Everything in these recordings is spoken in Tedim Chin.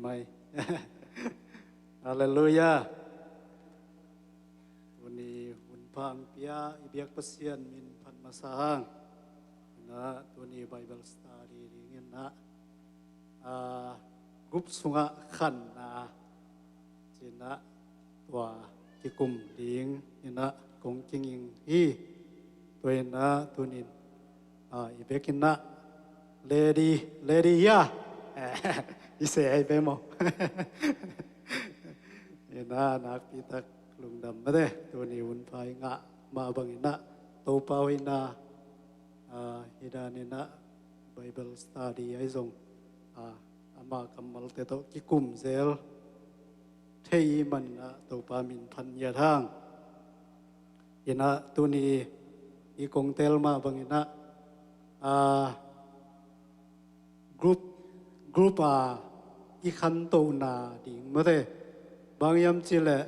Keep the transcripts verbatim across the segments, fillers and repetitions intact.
Mai. Halleluiah. Tuni hun pha hong pia i biak Pasian min phat masa hang. Inah tuni Bible study dingin ah, ah, group sungah khanna, ci-in ah tua kikum dingin ah kong kinging hi. Tua inah tunin, ah, i bek inah lady, lady ya. I se ai pe maw. Inah nakpi tak lungdam mate, tuni hun pha i ngah mah bang inah Topa hoihna, ah, hi dan inah Bible study ahi zong, ah, ama kammalte tawh kikum zel thei i hih man inah Topa min phat ngiat hang. Inah tuni i kong tel mah bang inah, ah, group, group a i khantohna ding mate. Bang hiam cih leh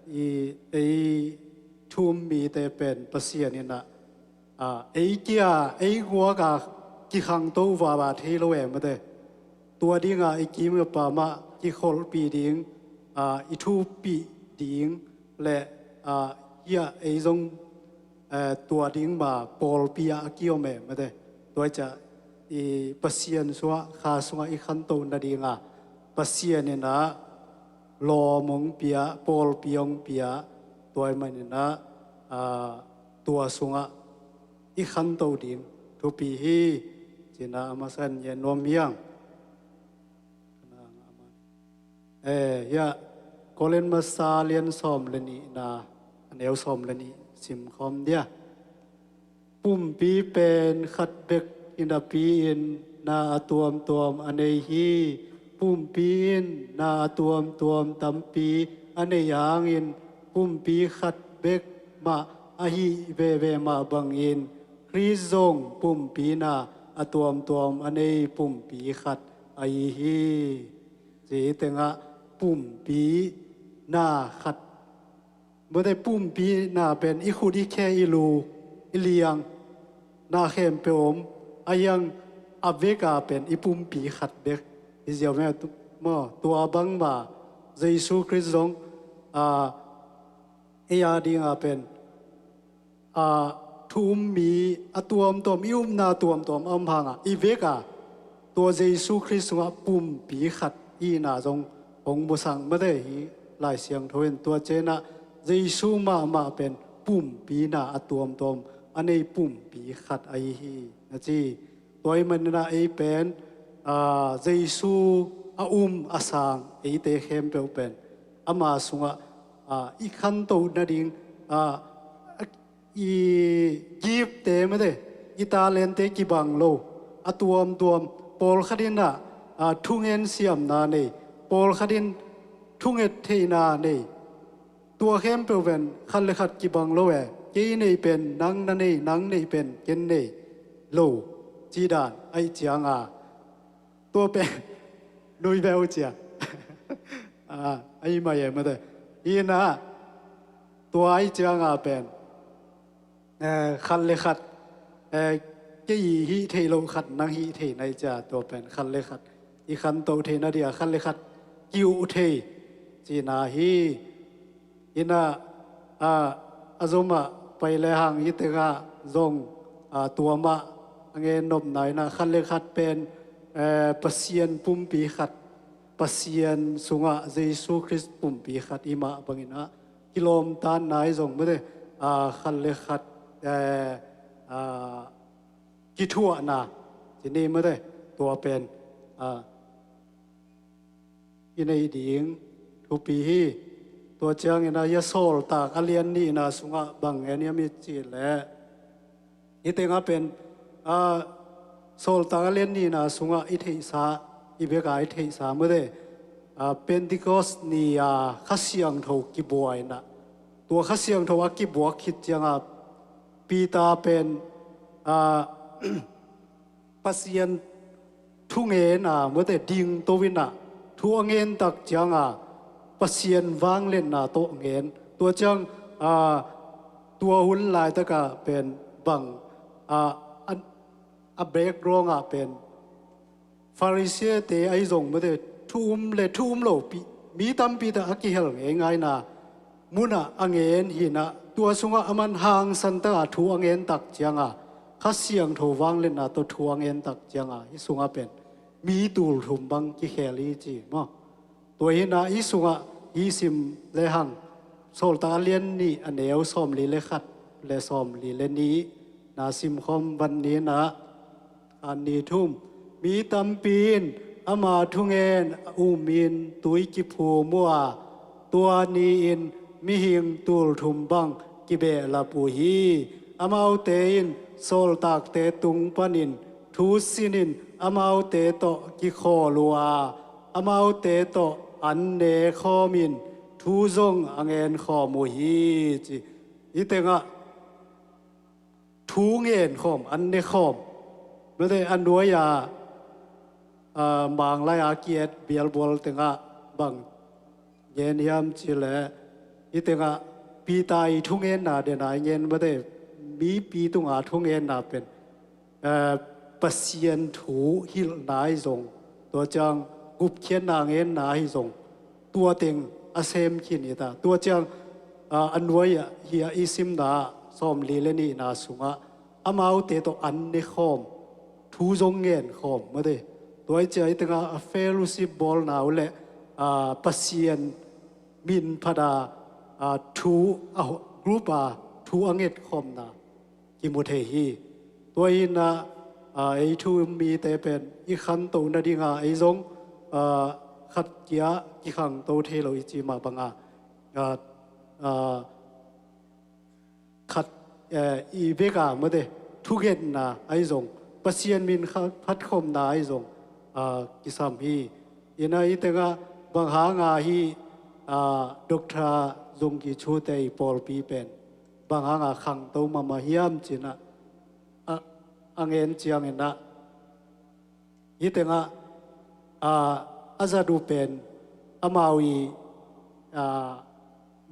i, ei thu um mite pen Pasian inah, ah, ei kia, ei guak a kikhangto vava thei lo e mate. Tua ding a i kim i pam ah kikholhpih ding, ah, i thupih ding le, ah, hiah ei zong, eh, tua ding ma pawlpi ah a kiom e mate. Tua ciah i Pasian sungah, Kha sungah i khantoh nading a Pasian inah lawm hong pia, pawlpi hong pia, tua ahih man inah, ah, tua sungah i khantoh ding thupi hi, ci-in ah a masa in gen nuam hi hang. Eh, hiah, Korin masa lian sawm le nihna, a neu sawm le nih sim khawm dia. Pumpi pen khat bek hi napi-in na a tuamtuam a nei hi. Pumpi in na a tuamtuam tampi a neih hangin pumpi khat bek mah ahih veve mah bangin Khrist zong pumpi na a tuamtuam a nei pumpi khat ahi hi. Ci tengah pumpi na khat, mate, pumpi na pen i khut i khe i lu i liang na khempeuh om, a hiang a vek a pen i pumpi khat bek hi ziau me tu, maw, tua bangma Jesu Khrist zong, a, ei a ding a pen, a, thu um mi a tuamtuam, i upna tuamtuam a om hang a, i vek a tua Jesu Khrist sungah pumpi khat i hihna zong hong musang mate hi. Lai Siangtho in tua ciangin ah Jesu mahmah pen pumpi na a tuamtuam a nei pumpi khat ahi hi, na ci. Tua ahih manin ah ei pen, a, Jesu a um a sang eite khempeuh pen ama sungah, a, i khantoh nading, a, i gift-te mate, i talent-te kibang lo, a tuamtuam, pawlkhat in ah, a, thungen siamna nei, pawlkhat in thunget theihna nei. Tua khempeuh pen khat le khat kibang lo e. Kei neih pen nang na nei, nang neih pen ken nei lo, ci dan ahih ciang a, tua pen nui beh uh cia. A, ahi mai e mate. Hi na, tua ahih ciang a pen, eh, khat le khat, eh, kei hih theih loh khat nang hih theih na hi cia, tua pen khat le khat i khantoh theihna dia khat le khat ki-uh thei cihna hi. Hi na, a, a zom ah pai le hang hi tengah zong, a, tua mah a ngen nopna hi na, khat le khat pen, eh, Pasian pumpi khat, Pasian sungah Jesu Khrist pumpi khat i mah bangin ah kilawmtatna hi zong mate, a, khat le khat, eh, a, kithuahna, ci ni mate, tua pen, a, i neih ding thupi hi. Tua ciangin ah hiah Sawltak a lian nihna sungah bang ngen hiam i cih leh, hi tengah pen, a, Sawltak a lian nihna sungah i theihsa, i bek a i theihsa mate, a, Pentecost ni a Kha Siangtho kibuak in ah, tua Kha Siangtho a kibuak khit ciang a Peter pen, a, Pasian thu ngen a mate, dingto in ah thu a ngen tak ciang a Pasian vangliatna tawh ngen. Tua ciang, a, tua hun laitak a pen bang, a, a, a background ah pen Pharisee-te ahi zong mate, thu um le thu um lo pi, mi tampi tak a kihel ngeingaina munah a ngen hinah, tua sungah a man hangsan taka thu a ngen tak cianga, Kha Siangtho vangliatna tawh thu a ngen tak cianga, hih sungah pen mi tul thum bang kikhel hi ci maw? Tua hinah hih sungah hih sim le hang, Sawltak a lian nih a neu sawmli le khat le sawmli le nih na simkhawm van ninah, a ni thum, mi tampi in ama thungen a umin tui kiphum uh a, tua ni-in mihing tul thum bang kibehlap uh hi. Amaute in sawltakte tung panin thu sinin amaute tawh kikhawl uh a, amaute tawh an ne khawmin thu zong a ngen khawm uh hi ci. Hih tengah thu ngen khawm, an ne khawm. Mate a nuai-a, a, Manglai-a ki-et bialbual tengah bang ngen hiam cih leh, hih tengah Peter i thungenna dena i ngen mate, mipi tunga thungenna pen, a, Pasian thu hilhna hi zong, tua ciang gupkhiatna ngenna hi zong, tua teng a sem khin hi ta. Tua ciang, a, a nuai-ah hih a i simna sawmli le nihna sungah amaute tawh an ne khawm, thu zong ngen khawm mate. Tua i cia i tengah a fellowship bawlna uh le, a, Pasian min phata, a, thu a, group a thu a nget khawmna kimu thei hi. Tua hinah, a, ei thu um mite pen i khantoh nadinga ei zong, a, khat kia kikhangto thei lo i ci mah banga, a, a, khat, eh, i beka mate thungetna ahi zong, Pasian min kha-, phatkhopna ahi zong, a, kisam hi. Inah hih tengah bang hanga hih, a, Doctor Zongki Chute i pawlpi pen bang hanga khangto mahmah hiam cinah, a, a ngen cianginah, hih tengah, a, a zat uh pen amau i, a,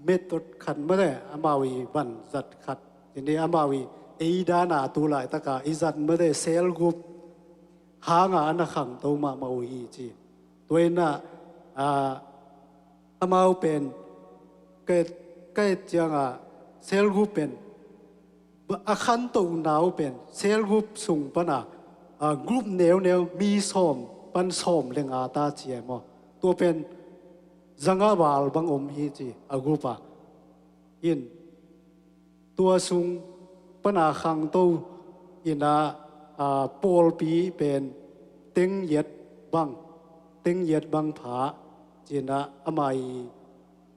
method khat mate, amau i van zat khat. Tini amau i ei dana tu laitaka i zat mate cell group hanga a na khangto mahmah uh hi ci. Tua inah, a, amau pen ka et, ka et cianga cell group pen a khantohna uh pen cell group sung pana, a, group neuneu mi sawm pan sawm le nga ta ci e maw? Tua pen zanga val bang om hi ci a group a. In tua sung pana khangto inah, a, pawlpi pen teng yet bang, teng yet bang pha cinah amah i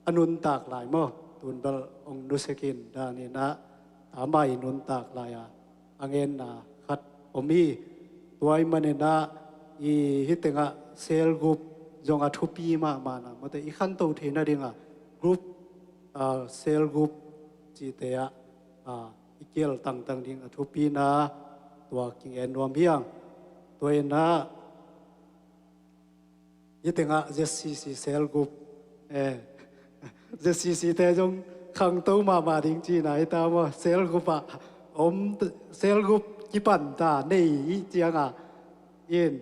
a nuntak lai maw? Tunbel ong nusekin daninah amah i nuntak lai-a a ngenna khat om hi. Tua i maninah i hih tengah cell group zong a thupi mahmahna mate i khanto theih nadinga group, a, cell group cite ah, a, i kial tangtang ding a thupina tua kingen nuam hiang. Tua inah hih tengah Z C C cell group, eh, Z C C te zong khangto mahmah ding cina hi ta maw? Cell group ah om, cell group kipan ta nei hi cianga in,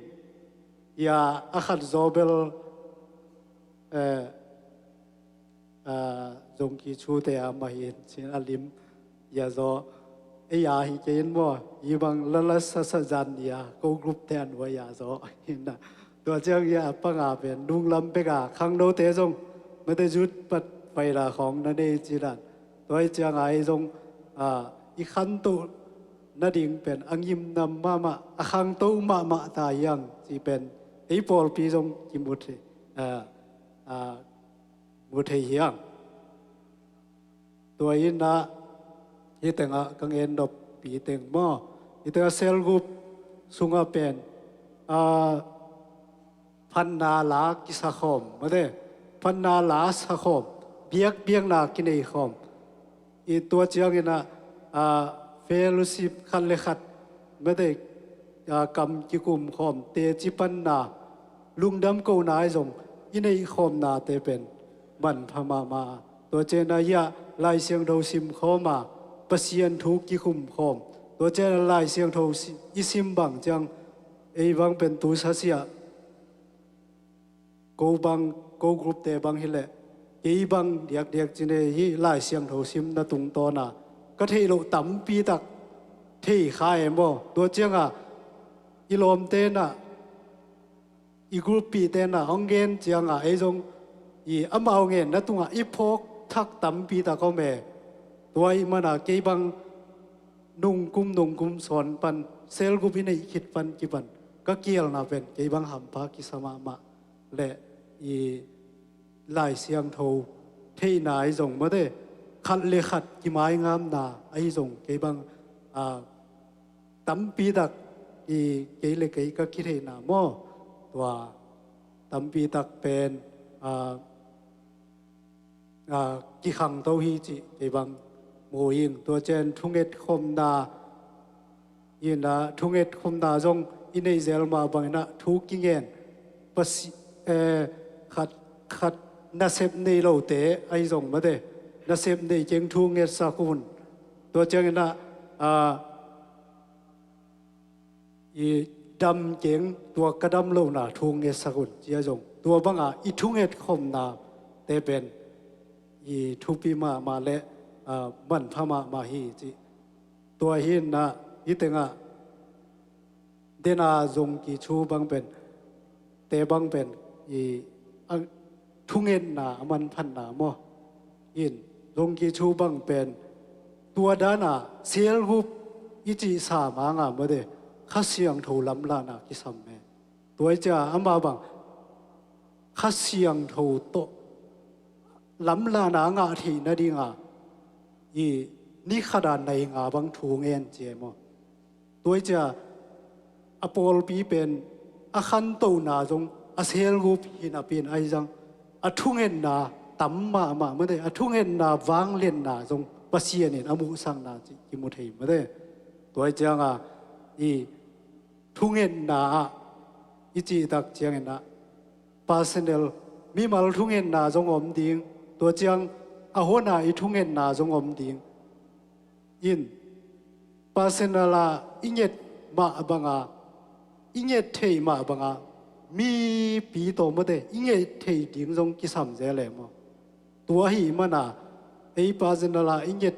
ia a khat zaw bel, eh, a, Zongki Chute a mah hi in cin a lim ia zaw. Ei a hi kei in maw, i bang lala sasa zan ia ko group te a nuai ia zaw hinah. Tua ciang ia a panga pen nunglam beka khangnote zong mate zut pat paila khawng na nei cidan. Tua i cianga ei zong, a, i khantoh nading pen a ngimnam mahmah, a khangto mahmah ta hiang ci pen ei pawlpi zong kimu thei, a, a, mu thei hiang. Tua inah hih tengah ka ngen noppi teng maw, hih tengah cell group sungah pen, a, phatna la kisakhawm mate, phatna la sakhawm, biakbiakna kineikhawm. I tua cianginah, a, fellowship khat le khat mate, a, kam kikumkhawm, teci panna, lungdam kohna ahi zong i neihkhawmnate pen manpha mahmah. Tua cianginah ia Lai Siangtho simkhawma Pasian thu kikumkhawm. Tua cianginah Lai Siangtho si-, i sim bang ciang ei bang pen tu sasia ko bang, ko group te bang hileh, kei bang diakdiak cine hi Lai Siangtho simna tungtawna ka theih loh tampi tak thei kha e maw. Tua cianga i lawmte na, i group pite na hong gen cianga ei zong i amau ngenna tungah i phawk thak tampi tak om e. Tua i mana kei bang nungkum nungkum sawn pan, cell group i neih khit pan kipan ka kialna pen kei bang hampha kisa mahmah le i Lai Siangtho theihna ahi zong mate, khat le khat kimaingamna ahi zong kei bang a, tampi tak i kei le kei ka kitheihna maw, tua tampi tak pen a, a, kikhangto hi cih kei bang mu ing. Tua cian thunget khomna ina, thunget khomna zong i neih zel mah bangina thu kingen pasi, eh, khat, khat nasep nei lote ahi zong mate, nasep nei keng thu ngetsak un. Tua ciangina a, i dam keng, tua ka dam lohna thu ngetsak un cia zong, tua banga i thunget khomna te pen i thupi mahmah le a, manpha mahmah hi cih. Tua hi na, i tengah dena zong ki thu bang pen, te bang pen i a, thungetna a manphatna maw. In zong ki thu bang pen tua dana cell group i cih sa manga mate, Kha Siangtho lamlahna kisam me. Tua i cia ama bang Kha Siangtho tawh lamlahna a ngah theih nadinga i ni khata nai nga bang thu ngen cia maw. Tua i cia a pawlpi pen a khantohna zong a cell group hi napi in ahi zang, a thungetna tam mahmah mate, a thungetna vangliatna zong Pasian in a muhsakna cih kimu thei mate. Tua i cianga i thungetna ah i cihtak ciangin ah personal, mimal thungetna zong om ding, tua ciang a hona i thungetna zong om ding. In personal a i nget mah banga, i nget theih mah banga mipi tawh mate i nget theih ding zong kisam zel e maw. Tua hi mana ei personal a i nget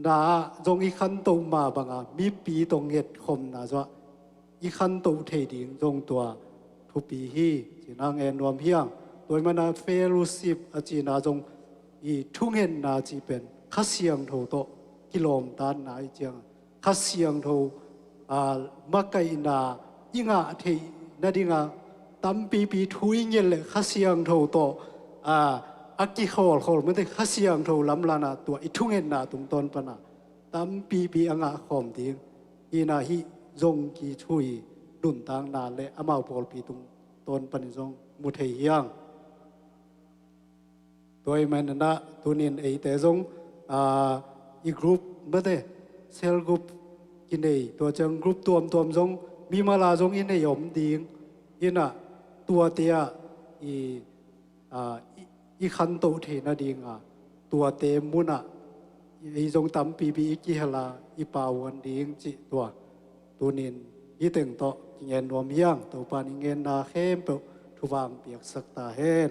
na ah zong i khantoh mah banga mipi tawh ngetkhomna zuah i khantoh thei ding zong tua thupi hi cina ngen nuam hiang. Tua i mana fellowship a cina zong i thungetna cih pen Kha Siangtho tawh kilawmtatna i ciang Kha Siangtho a, makaihna i ngah theih nadinga tampipi thu i nget le Kha Siangtho tawh a, a kikhawlkhawl mate Kha Siangtho lamlahna tua i thungetna tungtawn pana tampipi a ngah khawm ding ina hih zong ki thu i nuntakna le amau pawlpi tungtawn panin zong mu thei hiang. Tua i manana tunin eite zong a, i group mate cell group kinei, tua ciang group tuamtuam zong mimala zong i nei om ding ina, tuate ah i, a, i, i khantoh theih nadinga tuate munah ei zong tampipi i kihela i pauan ding cih tua tunin i teng tawh kingen nuam hiang. Topan i ngenna khempeuh thuvang piaksak ta hen.